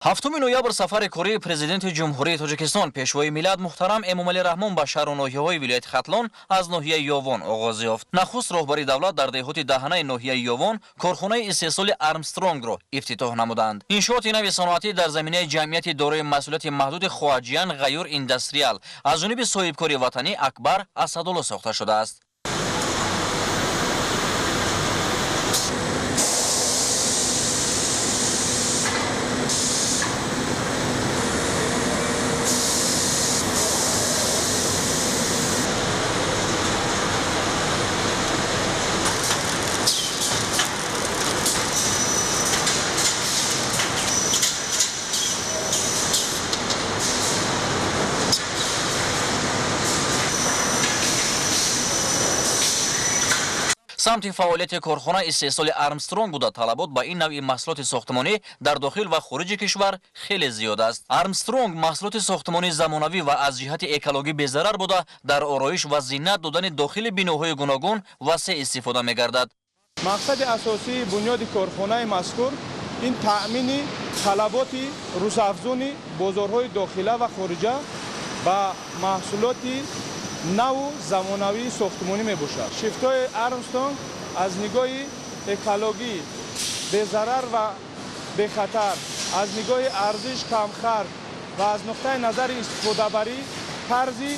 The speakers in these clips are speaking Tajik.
7 ноябр сафари кории президенти Ҷумҳурии Тоҷикистон, пешвои миллат муҳтарам Эмомалӣ Раҳмон ба шаҳру ноҳияҳои вилояти Хатлон аз ноҳияи Ёвон оғоз ёфт. Нахуст роҳбари давлат дар деҳоти даҳанаи ноҳияи Ёвон корхонаи истеҳсоли Армстронгро ифтитоҳ намуданд. Иншооти нави саноатӣ дар заминаи ҷамъияти дорои масъулияти маҳдуди Хоаҷиян Ғаюр Индастриал аз ҷониби соҳибкори ватанӣ Акбар Асадулло сохта шудааст. Самти фаъолияти корхона истеҳсоли Армстронг буда, талабот ба ин навъи маҳсулоти сохтмонӣ дар дохил ва хориҷи кишвар хеле зиёд аст. Армстронг маҳсулоти сохтмонии замонавӣ ва аз ҷиҳати экологӣ безарар буда, дар ороиш ва зинат додани дохили биноҳои гуногун васеъ истифода мегардад. Мақсади асосии бунёди корхонаи мазкур ин таъмини талаботи рӯзафзуни бозорҳои дохила ва хориҷа ба маҳсулоти наву замонавии сохтмонӣ мебошад. Шифтҳои Армстронг аз нигоҳи экологӣ безарар ва бехатар, аз нигоҳи арзиш камхарҷ ва аз нуқтаи назари истифодабарӣ тарзи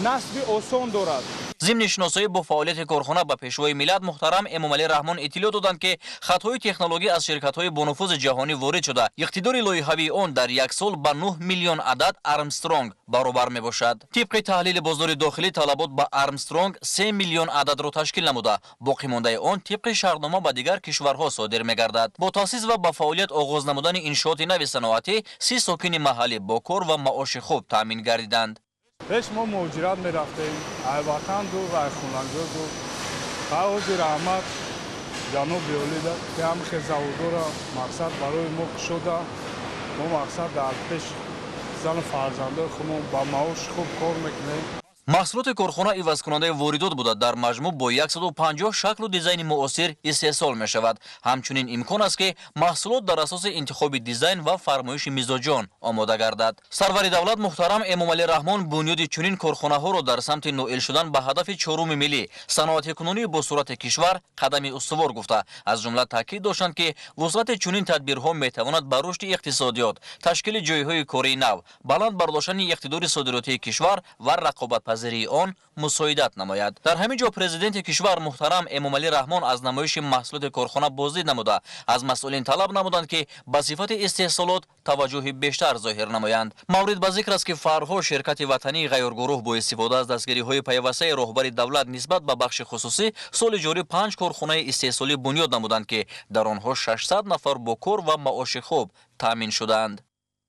насби осон дорад. Зимни шиносоӣ бо фаъолияти корхона ба пешвои миллат муҳтарам Эмомалӣ Раҳмон иттилоъ доданд, ки хатҳои технологӣ аз ширкатҳои бонуфузи ҷаҳонӣ ворид шуда, иқтидори лоиҳавии он дар як сол ба 9 миллион адад Армстронг баробар мебошад. Тибқи таҳлили бозори дохилӣ талабот ба Армстронг 3 миллион ададро ташкил намуда, боқимондаи он тибқи шартнома ба дигар кишварҳо содир мегардад. Бо таъсис ва ба фаъолият оғоз намудани иншооти нави саноатӣ 30 сокини маҳаллӣ бо кор ва маоши хуб таъмин гардиданд. Пеш мо муҳоҷират мерафтем, ай ватан дур, ай хонагӣ дур. Ҳозир раҳмат ҷаноби олӣ, ки ҳамихел заводора мақсад барои мо кушода. Мо мақсад дар пеш зану фарзандои худмон ба маоши хуб кор мекунем. Маҳсулоти корхона ивазкунандаи воридот буда, дар маҷмӯъ бо 150 шаклу дизайни муосир истеҳсол мешавад. Ҳамчунин имкон аст, ки маҳсулот дар асоси интихоби дизайн ва фармоиши мизоҷон омода гардад. Сарвари давлат муҳтарам Эмомалӣ Раҳмон бунёди чунин корхонаҳоро дар самти ноил шудан ба ҳадафи чоруми миллӣ саноатикунонии босуръати кишвар қадами устувор гуфта, аз ҷумла таъкид доштанд, ки вусъати чунин тадбирҳо метавонад ба рушди иқтисодиёт, ташкили ҷойҳои кории нав, баланд бардоштани иқтидори содиротии кишвар ва рақобатпазирии он мусоидат намояд. Дар ҳамин ҷо президенти кишвар муҳтарам Эмомалӣ Раҳмон аз намоиши маҳсулоти корхона боздид намуда, аз масъулин талаб намуданд, ки ба сифати истеҳсолот таваҷҷӯҳи бештар зоҳир намоянд. Маврид ба зикр аст, ки фарҳо ширкати ватании ғайргурӯҳ бо истифода аз дастгириҳои пайвастаи роҳбари давлат нисбат ба бахши хусусӣ соли ҷорӣ 5 корхонаи истеҳсолӣ бунёд намуданд, ки дар онҳо 600 нафар бо кор ва маоши хуб таъмин шудаанд.